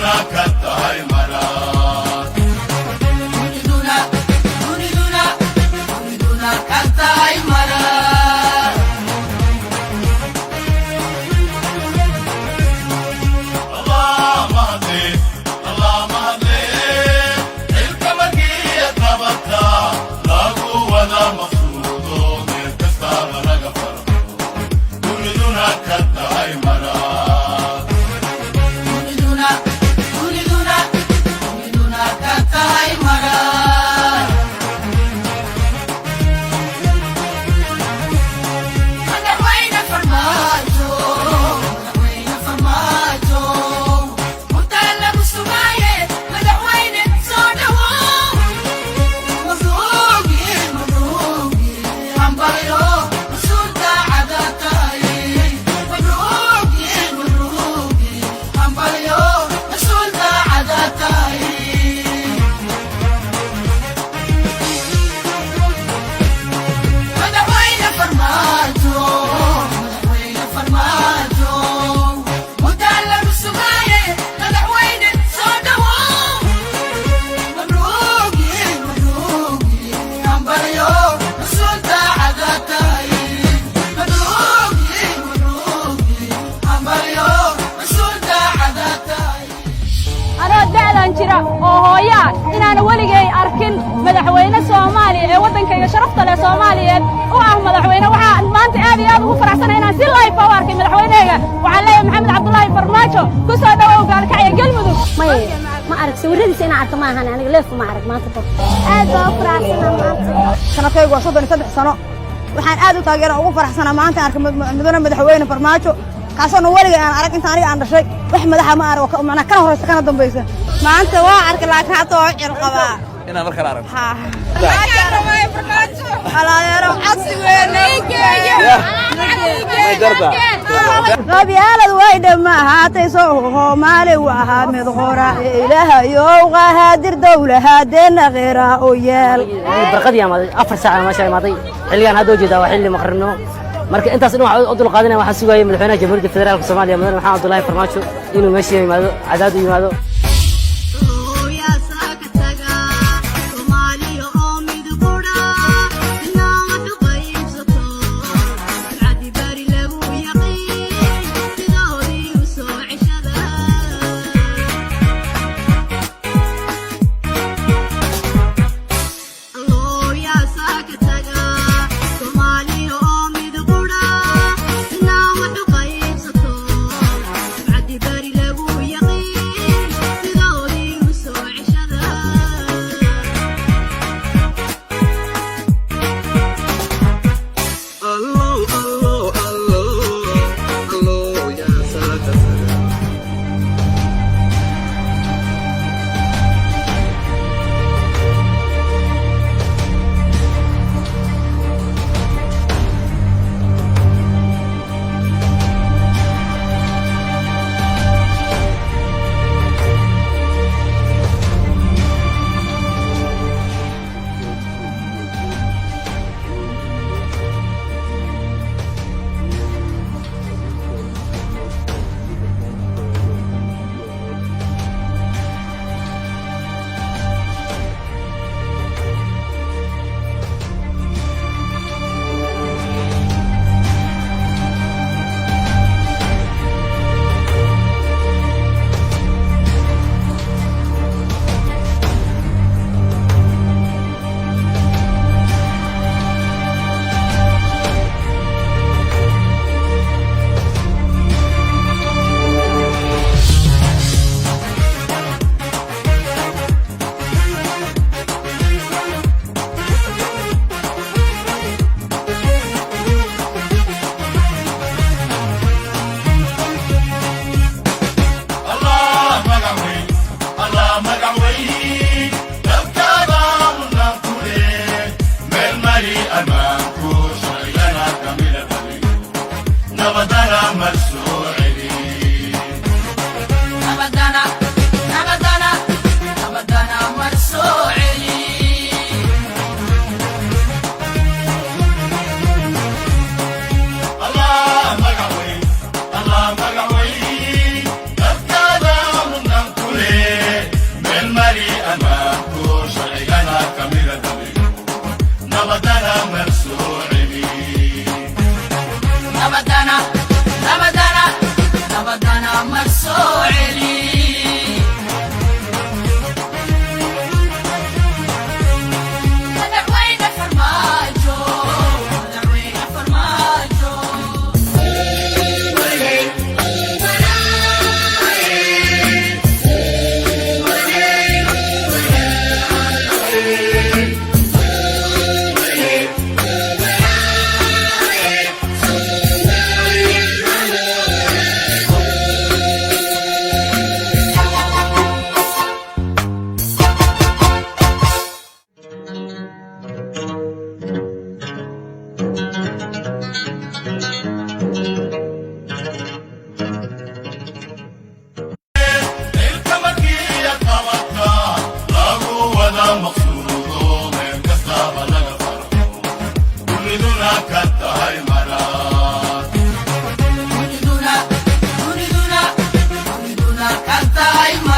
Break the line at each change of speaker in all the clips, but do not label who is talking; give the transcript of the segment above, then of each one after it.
Duniduna ka tahay maraa.
Duniduna, duniduna, duniduna ka tahay maraa.
Allah mahadle, Allah mahadle, xilka markii qabata lagu wada maqsuudo, meel kastaaba laga farqo, duniduna ka tahay maraa.
Duniduna, duniduna, duniduna ka tahay maraa. Madaxweyne Farmaajo, Madaxweyne Farmaajo, muddaa lagu sugaaye, madaxweyne soo dhawow. Mabruugi, mabruugi, hambalyo, mas'uul daacada tahay. Mabruugi, mabruugi, hambalyo, mas'uul daacada tahay. Madaxweyne Farmaajo, Madaxweyne Farmaajo, muddaa lagu sugaaye, madaxweyne soo dhawow. Mabruugi, mabruugi, hambalyo, mas'uul daacada tahay. Mabruugi, mabruugi, hambalyo, mas'uul daacada tahay.
Anoo da'dan jira oo hooyaa inaana weligay arkin madaxweyne Soomaaliya ee waddankayga sharafta leh Soomaaliyeed u ah madaxweyne. Waxaan maanta aad iyo aad ugu faraxsanay inaan si live u arkay madaxweynehayga. Waxaan leeyahay, Maxamed Cabdulaahi Farmaajo, ku soo dhowow Gaalkacyo, Galmudug.
May, ma arag. Sawiradiisa inaan arko ma ahan, aniga live ma arag maanta qof.
Aad baa u faraxsanaa maanta.
Sanadkaygu waa 33 sano. Waxaan aad u taageera, ugu faraxsanaa maanta arka mudane madaxweyne Farmaajo, kaasoona weligay aan arag inta aniga aan dhashay. Wax madaxa ma arag oo macnaa kana horeysa kana dambaysa.
Maanta waa arkay, laakiin hadda waa cil qabaa.
Inaan mar kale aragto.
Alaadeero codsi.
May darta.
Qabyaalad way dhammahaatay, Soomaali waa mid qora. Ilaahayow qaadir dowlahadeena kheyra u yeel.
Barqadii imaaday, 4 saac meesha imaaday. Xilligan hadda ujeedaa waa xilli maqribnimo. Marka intaas dhan waxaan u dulqaadanaya, waxaan sugayay madaxweynaha Jamhuuriyadda Federaalka Soomaaliya, mudane Maxamed Cabdullaahi Farmaajo, inuu meesha yimaado, Cadaad u yimaado.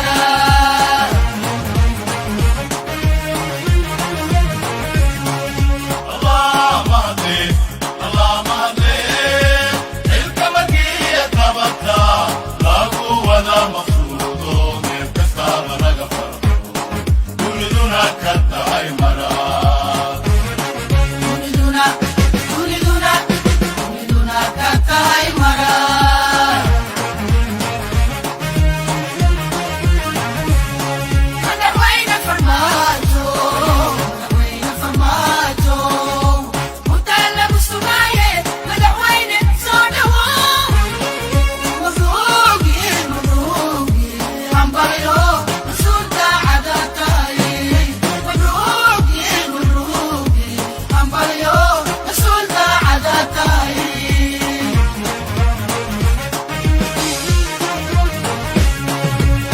Mara.
Allah mahadle, Allah mahadle, xilka markii qabata lagu wada maqsuudo, meel kastaba laga farxo, duniduna ka tahay mara.
Duniduna, duniduna, duniduna ka tahay mara. Madaxweyne Farmaajo, madaxweyne Farmaajo, muddaa lagu sugaaye, madaxweyne soo dhawow. Mabruugi, mabruugi, hambalyo, masuul daacada tahay. Mabruugi, mabruugi, hambalyo, masuul daacada tahay.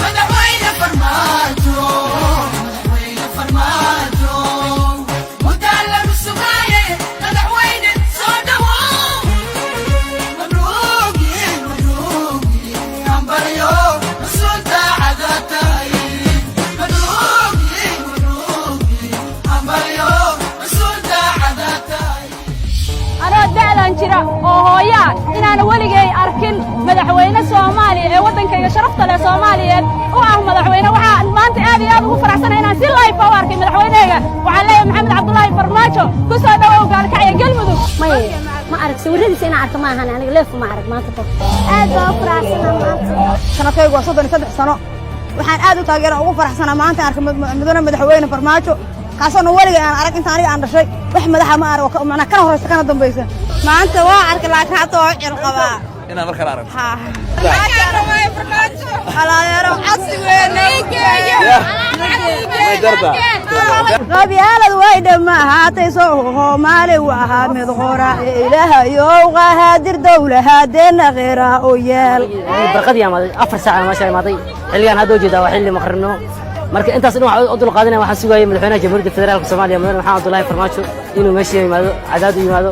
Madaxweyne Farmaajo, madaxweyne Farmaajo, muddaa lagu sugaaye, madaxweyne soo dhawow. Mabruugi, mabruugi, hambalyo, masuul daacada tahay. Mabruugi, mabruugi, hambalyo, masuul daacada tahay.
Anoo da'dan jira oo hooyaa inaana weligay arkin madaxweyne Soomaaliya ee waddankayga sharafta leh Soomaaliyeed u ah madaxweyne. Waxaan maanta aad iyo aad ugu faraxsanahay inaan si live u arkay madaxweynehayga. Waxaan leeyahay, Maxamed Cabdulaahi Farmaajo, ku soo dhowow Gaalkacyo, Galmudug.
May, ma arag sawiradiisa. Inaan arka ma ahan aniga, live ma arag maanta qof.
Aad baa u faraxsanaa maanta.
Sanadkaygu waa 33 sano. Waxaan aad u taageera ugu faraxsanaa maanta arka mudane madaxweyne Farmaajo, kaasoona weligay aan arag inta aniga aan dhashay. Wax madaxa ma arag oo macnaa kana horeysa kana dambaysa.
Maanta waa arkay, laakiin hadda waa u cil qabaa.
Inaad markale aragto.
Aladeero, codsi.
May darda.
Qabyaalad way dhammahaatay, Soomaali waa mid qora. Ilaahayow qahaadir dowlahaadeenna kheyra u yeel.
Barqadii imaaday, 4 saac meesha imaaday. Xilligan hadda ujeedaa waa xilli maqribnimo. Marka intaas dhan waxaan u dulqaadanaya, waxaan sugayay madaxweynaha Jamhuuriyadda Federaalka Soomaaliya, mudane Maxamed Cabdullaahi Farmaajo, inuu meesha yimaado, Cadaad u yimaado.